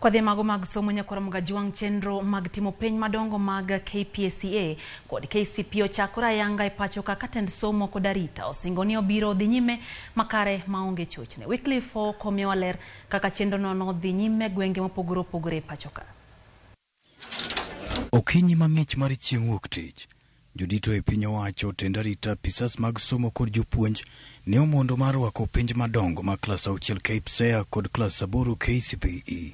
Kwadhi mago mag somo nyakwar Mgajwang' chenro mag timo penj madongo mag KPSEA kod KCPE ochakore ayanga e pacho ka tend somo kod arita osingo ni obiro dhi nyime makare maonge chochni. Wycliffe Ooko miyowa ler kaka chenro no nodhi nyime gwenge mopogore opogore e pacho ka. Okinyi mang'ich mar chieng' wuok tich, jodito e piny owacho, tend arita, apisas mag somo kod jopuonj ne omondo mar rwako penj madongo mag klas auchiel KPSEA kod klas aboro KCPE.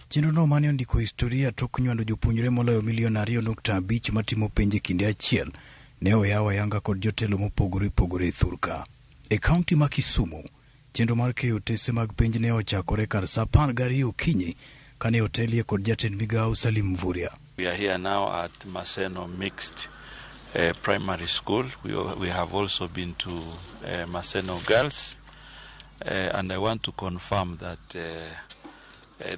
Chenro no mane ondiko historia tok nywando jopuonjre moloyo milion 2.5 matimo penj e kinde achiel ne oyaw ayanga kod jotelo mopogore opogore e thurka. E kaunti ma Kisumu, chenro mar keyo otese mag penj ne ochakore kar saa 12 okinyi kane otelie kod jatend migawo Salim Mvurya. We are here now at Maseno Mixed Primary School. We have also been to Maseno Girls, and I want to confirm that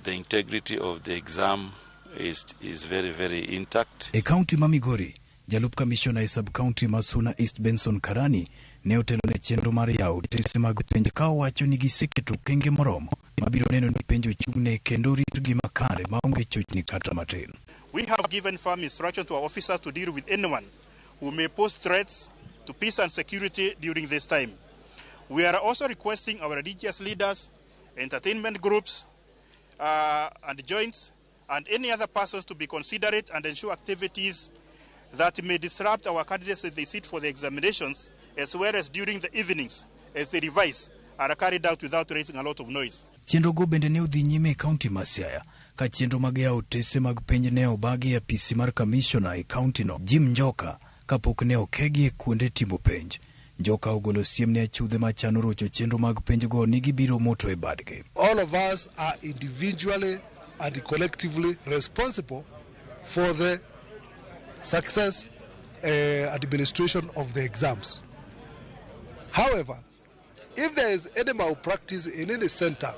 the integrity of the exam is very, very intact. E kaunti ma Migori, jalup kamishona e sub-county ma Suna East Benson Karani ne otelo ne chenro mar yawo otese mag penj ka owacho ni giseketo okenge moromo mabiro neno ni penj ochung'ne kendo ritgi makare maonge chochni kata matin. We have given firm instruction to our officers to deal with anyone who may pose threats to peace and security during this time. We are also requesting our religious leaders, entertainment groups, and joints, and any other persons to be considerate and ensure activities that may disrupt our candidates as they sit for the examinations, as well as during the evenings as they revise, are carried out without raising a lot of noise. Chenro go bende ne odhi nyime e kaunti ma Siaya ka chenro mag yawo otese mag penj ne obagi e apisi mar kamishona e kaunti no Jim Njoka kapok ne okegi e kuonde timo penj. Njoka ogolo siem ne achudhe machano rocho chenro mag penj go ni gibiro moto e badgi. All of us are individually and collectively responsible for the success administration of the exams. However, if there is any malpractice in any center,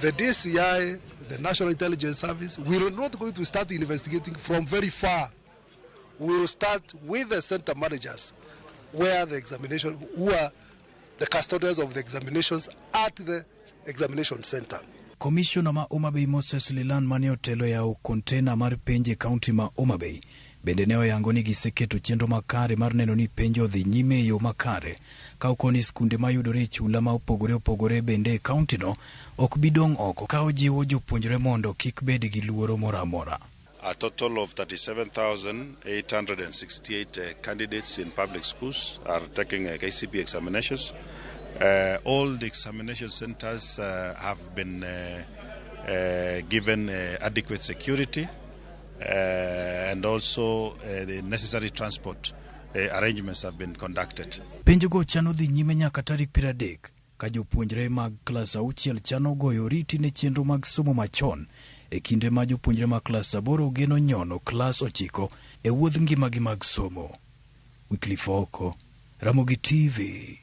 the DCI, the National Intelligence Service, we are not going to start investigating from very far. We will start with the center managers, where the examination, who are the custodians of the examinations at the examination center. Komishona ma Homa Bay Moses Lilan mane otelo yawo kontena mar penj e kaunti ma Homa Bay bende ne oyango ni giseketo chenro makare mar neno ni penj odhi nyime e yo makare ka okoni skunde mayudore e chula ma opogore opogore bende e kaunti no ok bi dong' oko ka ojiwo jopuonjre mondo kik bed gi luoro moro amora. A total of 37,868 candidates in public schools are taking KCPE examinations. All the examination centers have been given adequate security and also the necessary transport arrangements have been conducted. Penjogo chano dhi nyime nyaka tarik 30 ka jopuonjre mag klas auchiel chano goyo oriti ne chenro mag somo machon e kinde ma jopuonjre mag klas aboro geno nyono klas ochiko e wuodh ngimagi mag somo. Wycliffe Ooko, Ramogi TV.